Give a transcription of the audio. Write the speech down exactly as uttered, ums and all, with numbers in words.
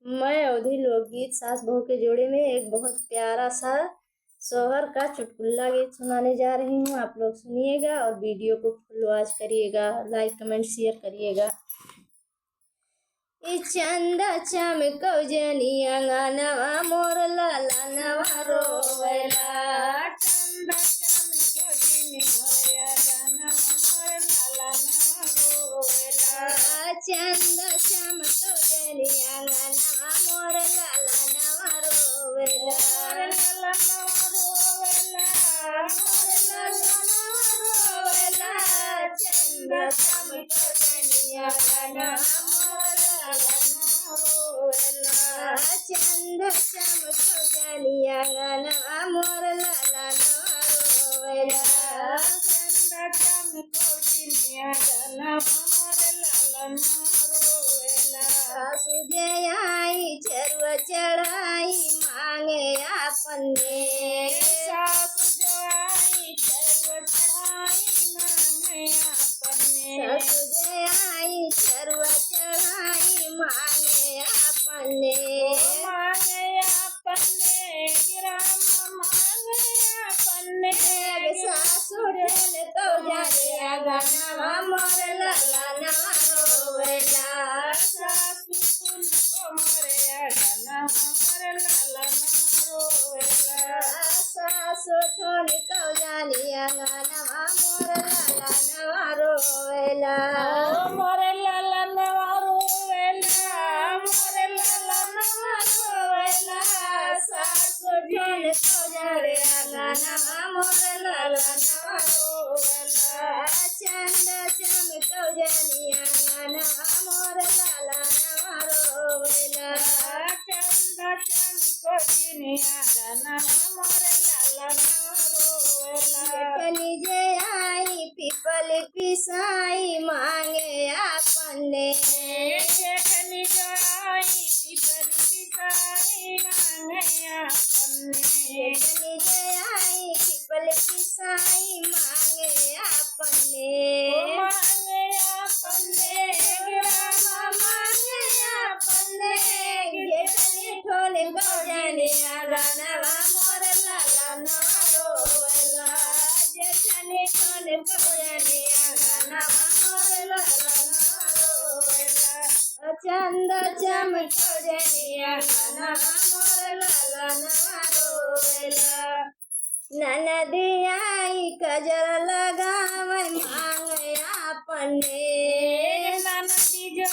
मैं अवधी लोकगीत सास बहू के जोड़े में एक बहुत प्यारा सा शौहर का चुटकुला गीत सुनाने जा रही हूँ। आप लोग सुनिएगा और video को full watch करिएगा, like, comment, share करिएगा। ई चंदा चमकौ जनी अंगनवा मोर ललनवा रोवेला। चंदा चमकौ जनी मोर अंगनवा मोर ललनवा रोवेला। चंदा चमकौ जनी अंगनवा मोर ललनवा रोवेला। मोर ललनवा रोवेला, मोर ललनवा रोवेला। चंदा चमकौ जनी अंगनवा मोर ललनवा रोवेला। चंदा चमकौ जनी अंगनवा मोर ललनवा रोवेला। चंदा चमकौ जनी अंगनवा मोर ललनवा रोवेला। सासु जे आई चरुआ चढ़ाई मांगे आपन नेग। सासु जे आई चरुआ चढ़ाई मांगे आपन नेग। सासु जे आई चरुआ चढ़ाई मांगे आपन नेग। मांगे आपन नेग, राम मांगे आपन नेग। सासु ठेनकौ जनी अंगनवा मोर ललनवा रोवेला। सासु ठेनकौ मोर अंगनवा मोर ललनवा रोवेला। सासु ठेनकौ जनी अंगनवा मोर ललनवा रोवेला। ओ मोर ललनवा रोवेला, मोर ललनवा रोवेला। सासु ठेनकौ जनी अंगनवा मोर ललनवा रोवेला। चंदा चमकौ जनी अंगनवा मोर ललनवा रोवेला। चंदा चमकौ जनी अंगनवा मोर ललनवा रोवेला। जेठनी जे आई पीपल पिसाई मांगे आपन नेग। जेठनी जे आई पीपल पिसाई मांगे आपन नेग। जेठनी जे आई पीपल पिसाई मांगे आपन नेग। ओ मांगे आपन नेग, राम मांगे आपन नेग। जेठनी ठेनकौ जनी अंगनवा मोर ललनवा रोवेला। जेठनी ठेनकौ जनी अंगनवा मोर ललनवा रोवेला। चंदा चमकौ जनी अंगनवा मोर ललनवा रोवेला। ननदी आई कजर लगावे मांगे आपन नेग। ननदी जे